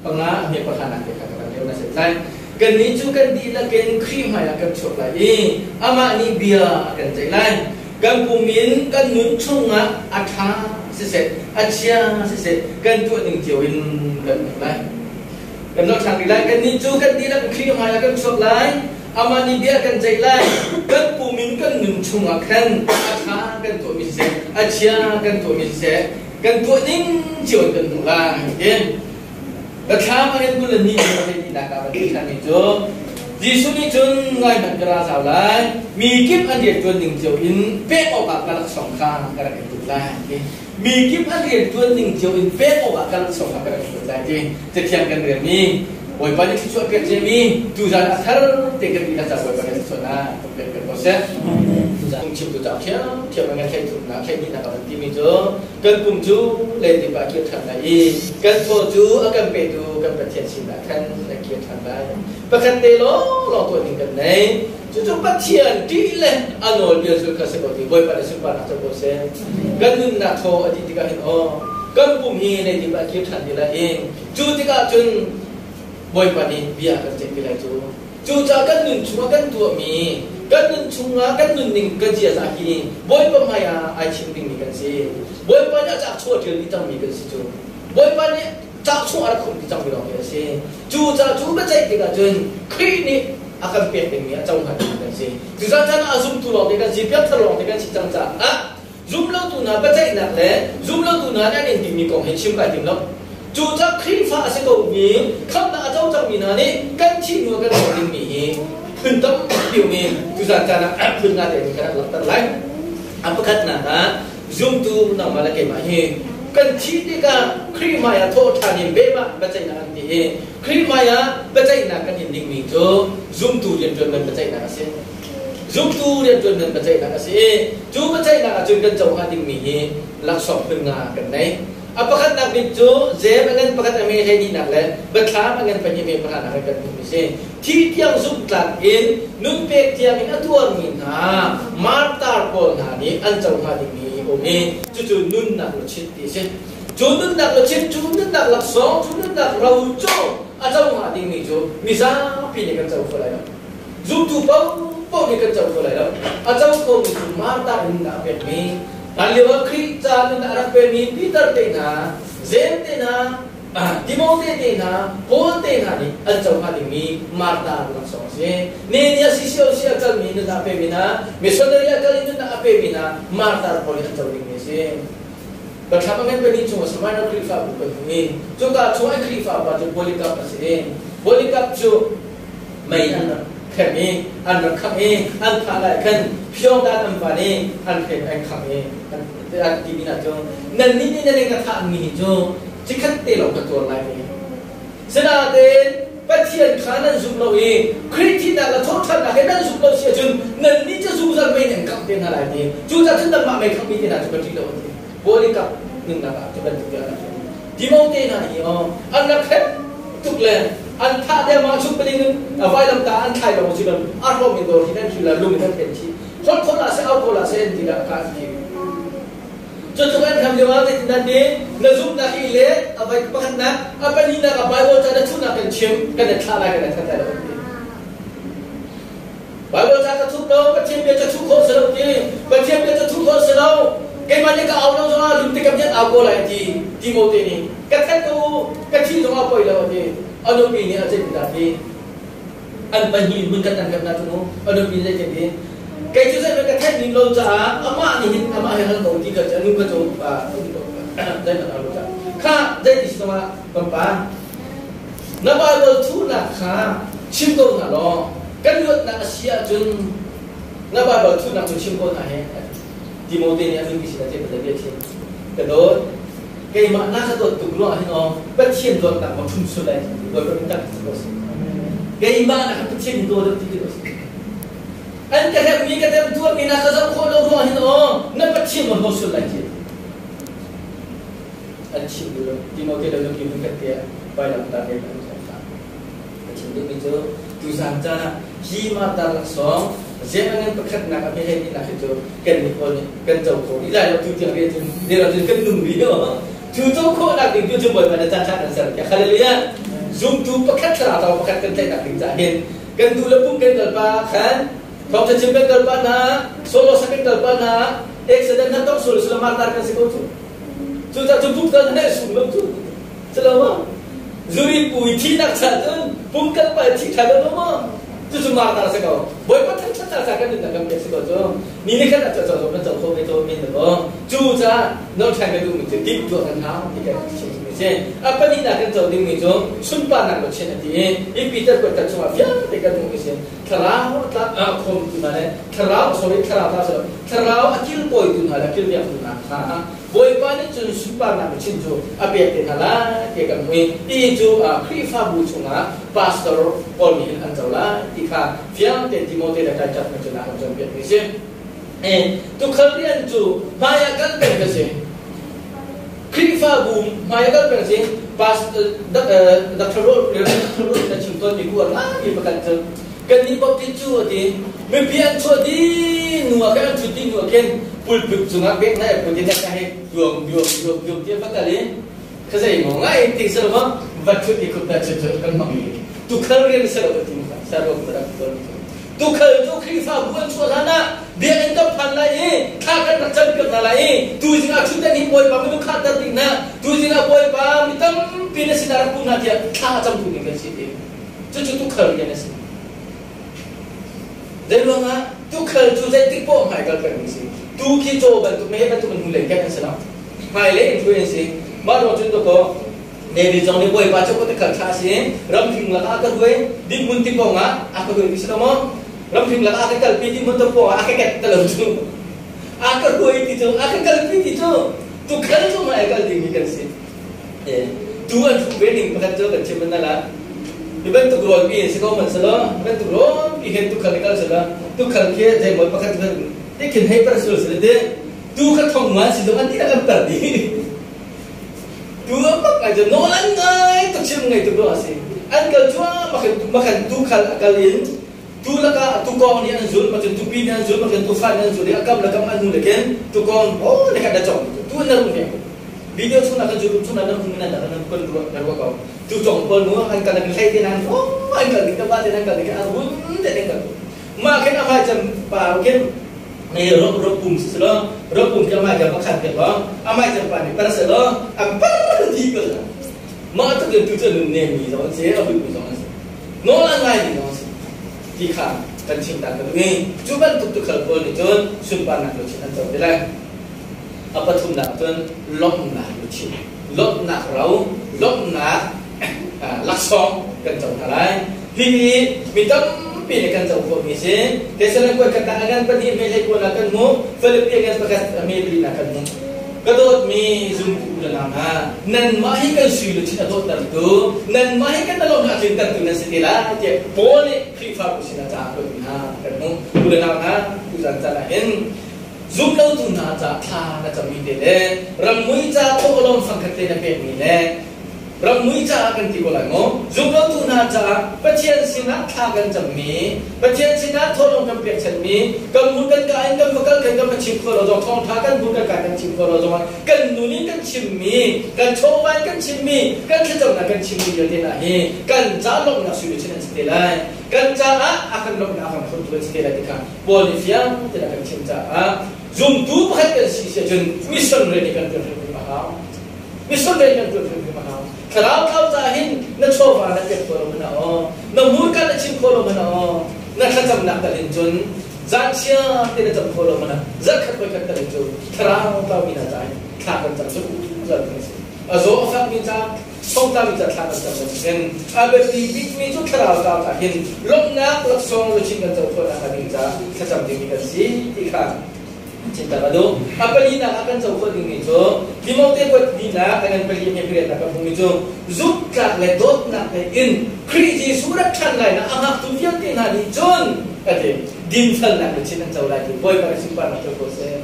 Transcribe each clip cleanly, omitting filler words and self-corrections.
Panga a hme pakhanak te kha ka rak leo na si lai. Kannih cu kan dihlak in Khrih hmaiah kan chuak lai i amah nih bia a kan ceih lai. Kan pum in kan nun chungah a ṭha siseh, a chia siseh, kan tuah ning cio in kan hmuh lai. Kan nolh ṭhan rih lai. Kannih cu kan dihlak in Khrih hmaiah kan chuak lai. Amah nih bia kan ceih lai. Kan pum in kan nun chungah khan a ṭha kan tuahmi siseh, a chia kan tuahmi siseh, kan tuah ning cio in kan hmuh lai. Ti. Biathlam a ngan kul ni a hei tinak ah kan ti cu Jesuh nih cun ngai hmanh ka ra zau lai, mi kip an rian ṭuan ning cio in pek awkah ka laksawng kha ka rak in put lai ti. Mi kip an rian ṭuan ning cio in pek awkah ka laksawng kha ka rak in put lai ti. Cathiang kan relmi Bawipa nih thluachuah pek ciami tuzan a thar te kan dihlak ca Bawipa nih thluachuahnak kan pek pek ko seh. Tuzan phungchimtu ca ṭhiamṭhiam in kan thleithumnak thleihhnihnak a van timi cu kan pum cu leidip ah a kir ṭhan lai i kan thaw cu a kan petu kan Pathian sinah khan a kir ṭhan lai. Pakhat te lawnglawng tuah ding kan nei. Cucu Pathian ṭih le a nawlbia zulh kha si ko ti Bawipa nih sunparnak co ko seh. Kan nunnak thaw a dih tikah hin aw kan pum hi leidip ah a kir ṭhan ti lai i cu tikah cun Bawipa nih bia kan ceih ti lai cu. Cucaah kan nun chungah kan tuahmi, kan nun chungah kan nunning kan ziaza hi Bawipa hmai ah ai chim dingmi kan si. Bawipa nih a cauk chung a ṭialmi cangmi kan si cu. Bawipa nih cauk chung a rak khumh ti cangmi lawng hi a si. Cucaah cu biaceih tikah cun Khrih nih a kan pek dingmi a cohlan dingmi kan si. Cucaah chan ah a zumtu lawngte kan si, piangthar lawngte kan si cang caah Zumlotu hna biaceihnak le zumlotu hna nih an in timi kong hi chim kai tim lo. Cucaah Khrihfa a si komi khamhnak a co cangmi hna nih kan thih hnu ah kan tuah dingmi hi phun tampi um i tuzan caan ah phun nga tein ka rak langhter lai. A pakhatnak ah zumtu nangmah le keimah hi kan thih tikah Khrih hmai ah thawh ṭhan in bema biaceihnak an ti i Khrih hmai ah biaceihnak kan in dingmi cu zumtu rianṭuan man biaceihnak a si. Zumtu rianṭuan nan biaceihnak a si i cu biaceihnak ahcun kan co hnga dingmi hi laksawng phun nga kan nei. A pakhatnak bik cu Jeim a ngan pakhat a me hleihnih le Biathlam a ngan pahnih me pahranak in kan hmuhmi si. Thi tiang zumhtlak in nun pek tiang in a tuarmi hna martar pawl hna nih an co hnga dingmi a um i cucu nunnak luchin ti a si. Cu nunnak luchin, cu nunnak laksawng, cu nunnak ro cu a co hnga dingmi cu mizapi nih kan co kho lai lo. Zumtu paohpaoh nih kan co kho lai lo. A co khomi cu Martha in a pekmi, hlanlio ah Khrih ca nun a rak pemi Peter te hna, Jeim te hna, Timote te hna, Paul te hna nih an co hnga dingmi Martha laksawng a si. Nehemiah CCOC a kalmi nun a pemi hna, missionary a kal i nun a pemi hna Martha pawl nih an co dingmi a si. Bathlam a ngan pahnih chungah Smyrna Khrihfabu kan hmu i cuka chung an Khrihfa pa cu Polycarp a si i Polycarp cu mei an rak khem i an rak khangh i an thah lai khan phiongdan an van i an hrem an khangh i an ti mi hna cu nannih nih nan ka thah mi hi cu cikhat te lawng ka tuar lai ti sinain Pathian kha nan zum lo i Khrih thihnak le thawhṭhannak he nan zum lo si ahcun nannih cu zungzal mei nan kangh te hna lai ti cucaah cun nanmah mei khangh mi te hna cu ka ṭih lo an ti Polycarp nunnak ah cu bantuk bia an rak Timote hna hi aw an rak hrem tuk le an thah deuh chung paling in vailam ta an thlai lo si a hrawm in dawr hi nan thil lung in an phen chih khol khol ah se au khol ah se an ti la ka ti cu tluk an kham lio ah zeitin nan ti na zumhnak hi le a vai pakhatnak a pahnihnak a Bible ca na thunak kan chim kan i thlah lai kan i that lai lo an ti Bible ca ka thup lo Pathian bia ca thuh khawh si lo ti Pathian bia ca thuh khawh si lo keimah nih ka au lo zongah lungte kam hian au ko lai ti Timote nih ka that ko ka thi zongah poi lo ti a nupi nih a zeitin dah ti an pahnih mun kan an kan na cu a nupi nih zeitin ti kei cu zei ka theih ning lo caah amah nih hin amah he hal ko ti ka nu ka cu zei na lo ca kha zei ti si zongah kan pa Na Baibal thuhnak kha chim ko hna law kan luatnak a si ahcun na Baibal thuhnak cu chim ko hna he Timote nih a nupi sinah zeibantuk bia chim ka dawt keimah na ka dawt tuk ruangah hin aw Pathian dawtnak ma ṭhum sul lai Bawipa min tak ti ko si keimah na ka Pathian in dawt ti ko si an ka herhmi ka temtuarmi na ka zoh khawh lo ruangah hin aw na Pathian ma hlaw sul lai ti an chim duh lo Timote le nupi hmun khat te vailam tar he an thawng hlah ka chim duhmi cu tuzan caan ah hi martar laksawng zemangan pakhatnak a hme nak hi cu kan nih pawl nih kan co kho rih lai lo tu tiang ri cun ne lo cun kan nung rih lo cu co khawhnak ding tu cu Bawipa na caan ṭha kan ser hallelujah. Zumtu pakhat thlarau thau pakhat kan tlaihnak ding caah hin kan duh le pum kan kal pa khan thawngtha chim kan kal pa hna, solo sak kan kal pa hna, accident hna tong sul sula martar kan si ko cu. Cucaah cu pum kal hna sung lo cu. Silo ma? Zuri pui thinak cha cun pum kal pa thi tha lo ma? Cucu martar si ko. Bawipa thangthat ca kan nunnak kan pek si ko cu. Ni ni khat ah cu cu kan co kho ve to men lo. Cu caah no than ka duhmi cu timh tuah kan hau ti kan chim mi si. A pahnihnak kan co dingmi cu sunparnak lo chin a ti i hi Peter kuat khat chungah vialte kan hmuhmi si. Thlarau a khom tu hna le thlarau sorry thlarau ta silo thlarau a kilkawitu hna le a kilvengtu hna kha Bawipa nih cun sunparnak chin cu a pek te hna lai ti kan hmu i cu Khrihfabu chungah pastor pawl nih hin an co lai ti kha fiang tein Timote le Titus nih cun a kan cawnpiak mi si. Tukhal rian cu hmai ah kal peng ka si. Khrihfabu hmai ah kal peng si. Pastor Dr. Roll Dr. Roll na chim tawn mi ku ngai pakhat cu kan nih baptist cu a ti mipi an chuah dih nu ah khan an thut dih nu ah khin pulpit cungah bek na put in ka hei duam duam duam duam ti va kal i ka zei maw ngai ti selo ma va thut i khup ta chu chu kan hmang mi tukhal rian selo ka ti ma saro ka rak ton tukhal cu Khrihfabu an chuah hlan ah biakinn kan phan lai i thla kan rak cam piak hna lai i tuzing ah thut hi Bawipa minung kha tar ding na tuzing ah Bawipa mi tampi na sinah rak pum hna tiah thla cam tu ding kan si ti. Cucu tukhal rian a si. Zeiruangah tukhal cu zeitik poah hmaikal pengmi si. Tu khi caw bantuk meh bantuk in hnulei kek an si lo. Hmailei in hruai an si. Mah ruang cun dawkaw David zong nih Bawipa cu ka tukhal ṭha a si. Ramhring lakah a ka hruai, dinhmun ti pawngah a ka hruai ti si lo maw? Ramhring lakah a ka kalpi dinhmun ti pawngah a ka ket ti lo cu. A ka hruai ti cu, a ka kalpi ti cu tukhal cu hmai a kal dingmi kan si. Tu an hruh ve ning pakhat cu kan chim an la. Hi bantuk rawl pi si ko man selaw, hi bantuk rawl pi hin tukhal kal selaw, tukhal khi zeimaw pakhat kan tikhin hei per sul sila ti tu kha thong ma si zong an ti kan per di. Tu a pak ai cu nawl an ngai tuk chim ngai tuk ruang a si. An kal cuah makhan makhan tukhal a kal in tu lakah tukawng nih an zul macun tupi nih an zul macun tufa nih an zul i a kam le kam an nu le khin tukawng oh le khat na cong tu na rung ve video chung na kan zul chung na hung na na kan ruah na ruah ko tu cong pawl mu an kan hlei te nan oh an kal ding ba te nan kal ding an hun te ding kan ma khin a mai cham pa khin ne ro ro pum si lo ro pum ke mai jam khat ke lo a mai cham pa ni par se lo am par ti ko ma tu tu tu nun ne mi zong se a hui zong se Nawl a ngai ding a si ti kha kan chim ta ka duh i cu bantuk tukhal pawl nih cun sunparnak luchin an co te lai. A pathumnak cun lawmhnak luchin, lawmhnak ro, lawmhnak laksawng kan co hna lai. Hihi mi tampi nih kan co khawhmi si. Thessalon kuat khat ah ngan pahnih mei hlei kuan ah kan hmuh, Philippi ngan pakhat mei pali ah kan hmuh. Ka dawtmi zumtu u le nau hna, nanmah hi kan sui luchin a dawttertu, nanmah hi kan lawmnak a tlintertu nan si te lai tiah Paul nih Khrihfabu sinah ca a kuatmi hna kan hmuh. U le nau hna, tuzan caan ah hin zumlotu hna caah thla na cammi te le rammui ca thawhlawm fangkhat te na pekmi le Rammui caah kan ti ko lai maw? Zumlotu hna caah Pathian sinah thla kan cammi, Pathian sinah thawhlawm kan pekchanhmi, kan hmun kan ka in kan va kal kan kan va chim khawh lo zong thawngṭha kan hmun kan ka kan chim khawh lo zongah kan nun in kan chimmi, kan chawva in kan chimmi, kan thlacamnak kan chimmi vialte hna hi kan ca lawmhnak sui luchin an si te lai. Kan caah a kan lawmhnak a kan phurtu an si te lai ti kha Paul nih fiang tein a kan chim caah zumtu pakhat kan si si ahcun mission rian i kan ṭuan hrimhrim a hau. Misual rian kan ṭuan hrimhrim a hau. Thlarau thlau caah hin na chawva na pek khawh lo hmanh ah aw, na hmurka na chim khawh lo hmanh ah aw, na thlacamnak tal in cun zanchia te na cam khawh lo hmanh ah zarhkhat voikhat tal in cu thlarau tlaumi hna caah hin thla kan cam zungzal ding a si. A zaw a fakmi ca, thongtlami ca thla kan cam bantukin a biapi bikmi cu thlarau tlau caah hin lawmhnak laksawng luchin kan co khawh nakhnga ding caah thlacam dingmi kan si ti kha Cintak a duh. A palinak ah kan co khawh dingmi cu Timote kuat hnihnak a ngan pali he pariatnak kan hmuhmi cu zumhtlak le dawtnak he in Khrih Jesuh rak ṭhan lainak a hngaktu vialte hna nih cun a ti dinfelnak luchin an co lai ti Bawipa nih sunparnak co ko seh.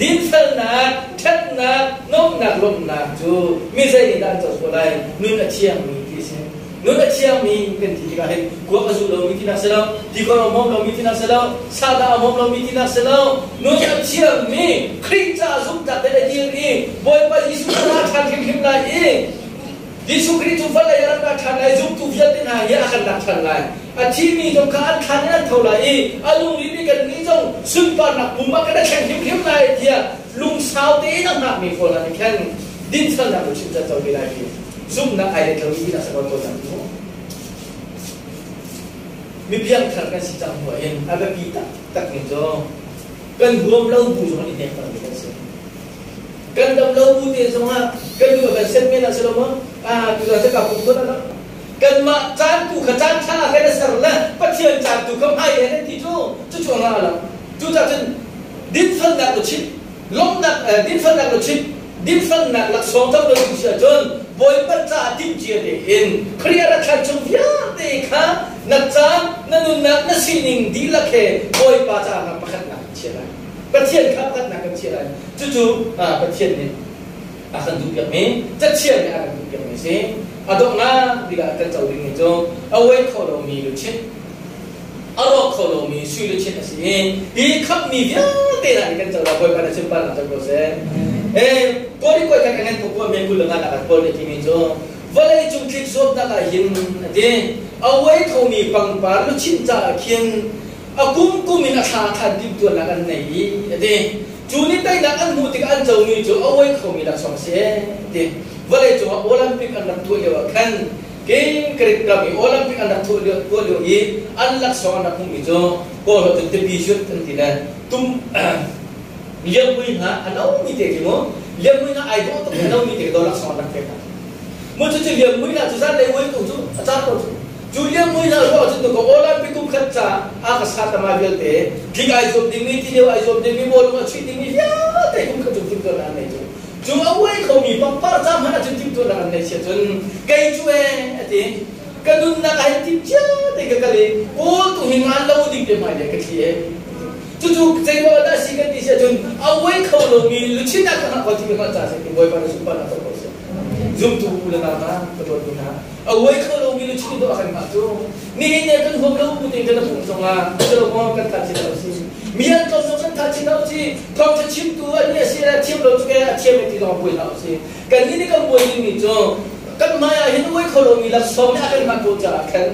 Dinfelnak, ṭhatnak, nuamhnak, lawmhnak cu mi zei nih dah an co khawh lai? Nun a thiangmi ti a si. Nun a thiangmi kan ti tikah hin kuak a zu lomi tinak si lo, tikor a hmawm lomi tinak si lo, sahdah a hmawm lomi tinak si lo. Nun a thiangmi Khrih caah zumhtlak tein a dir i Bawipa Jesuh a ra ṭhan hrimhrim lai i Jesuh Khrih cu vawlei a rak ra ṭhan lai zumtu ṭhan lai. A thimi zong kha an thlan in an tho lai i a lungrimi kannih zong sunparnak pum ah kan i thleng hrimhrim lai tiah lungsau tein a hngakmi pawl hna nih khan dinfelnak luchin cu an co ve lai ti zumhnak ai let lomi ti dah ko tawn mu. Mi piangthar kan si cang hnu ahhin a biapi taktak mi cu kan huam lo bu zong in i hnek mi kan si. Kan dam lo bu te zongah kan lu a kan sen men ah si lo maw? Ah, tu zan ka pum tuan ah kanmah caan tu kha caan ṭha ah kan i ser le Pathian caan tu kha hmai he kan ti cu cucu a ngah lo. Cucaah cun dinfelnak luchin lawmhnak dinfelnak luchin dinfelnak laksawng co lo ding si ahcun Bawipa caah timhcia tein Khrih a rat hlan chung vialte kha na caan na nunnak na sining dihlak he Bawipa caah na pakhatnak kan chiah lai. Pathian kha pakhatnak kan chiah lai. Cucu Pathian nih a kan duhpiakmi cachiah nih a kan duhpiakmi a si. A donghnak bik ah kan co dingmi cu a uai kho lomi luchin, a rawk kho lomi sui luchin a si i hi khamhmi vialte hna nih kan co lai. Bawipa nih sunparnak co ko seh. Kori koi kan ngan ko men kul nga nak Paul nih timi cu vawlei cung tlik zuamnak ah hin a ti. A uai khomi pangpar luchin caah khin a kum kum in a thla than timhtuahnak an nei i a ti. Cu nih teinak an hmuh tikah an comi cu a uai khomi laksawng a si ti. Vawleicung ah Olympic an rak tuah lio ah khan ke Greek ram i Olympic an rak tuah lio i an laksawng an rak hmuhmi cu Kawl holh cun tipi zut an ti le tum liamui hna a nomi te khi mu liamui hna ai dawh tuk a nomi te khi laksawng an rak pek hna. Mu cu cu liamui hna cu zan lei uai tu cu a car ko cu. Cu liam mui hna ruah cun ko Olympic kum khat ca a ka sa tama vialte tlik ai zuam dingmi ti lio ai zuam dingmi bawlung a chuih dingmi vialte kum khat cung timhtuahnak an nei cu cu a uai khomi pangpar ca hmanh ah cun timhtuahnak an nei sia cun kei cu e a ti ka nunnak ah hin tim cia te ka kal i kawl tu hi ngan lo ding te hmai le ka thli e cucu zeiruang dah si kan ti sia cun a uai kho lomi luchin ah ka hngah ko ti ka hngalh ca si Bawipa na sunparnak co ko seh zumtu u le nau hna ka dawt hna A uai kho lomi luchin dawh a kan hngah cu nihin ne kan huam lo bu tein kan pum zongah cilo maw kan tha chin lo si mi an tlawm zong kan tha chin lo si thawngtha chimtu an nih a si le thiam lo cu ke a thiam ti zong buai hlah si kan nih nih kan buai dingmi cu kan hmai ah hin uai kho lomi laksawng nih a kan hngah ko caah khan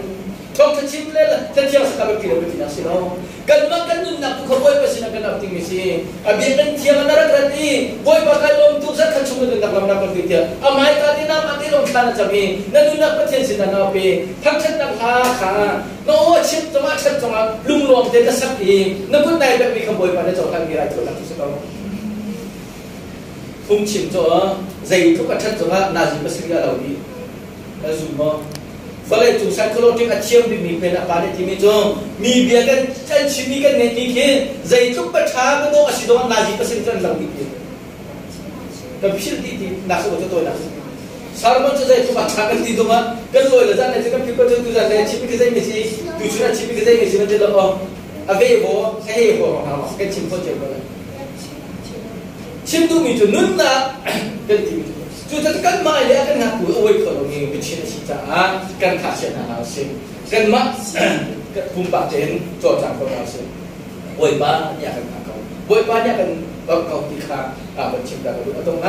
thawngtha chim le cathiang saka biapi lo ti si lo kanmah kan nunnak tu kha Bawipa sinah kan ap dingmi si a bia kan thiam an rak rat i Bawipa kai lawm tuk zat khat chung na nunnak lam rak kan tiah a hmaika te na mah te lawng thla na cam i na nunnak Pathian sinah na pe thangthatnak hla kha na aw a chim zongah that zongah lunglawm te na sak i na kut nai pekmi kha Bawipa na cohlan mi rai thawinak cu si ko phungchim cu zeitluk a that zongah nazi pasarih a lo dih na zum maw Vawleicung psychologic a thiam bikmi pen a pa nih timi cu mi bia kan kan chimmi kan ngeihmi khi zeitluk pa ṭha ka dawh a si dawh nazi pasarih cu an lo dih ti kan philh dih ti nak cu tawi nak sermon cu zeitluk a ṭha kan ti dong ah kan lawi le zan le cu kan philh ko cu tu zan le chimmi khi zei mi si tu chun a chimmi khi zei mi si man ti lo a ve bo a he bo kan chim kho cio ko lai chim duhmi cu nunnak kan ti cu cu kanmah le kan ngaktu a uai kho lomi biachin a si caah kan thahsiah hna hna usih kanmah pumpak tein cawlcang ko hna usih Bawipa nih a kan hngak ko Bawipa nih a kan bawmh ko ti kha van chim ta ka duh a dongh.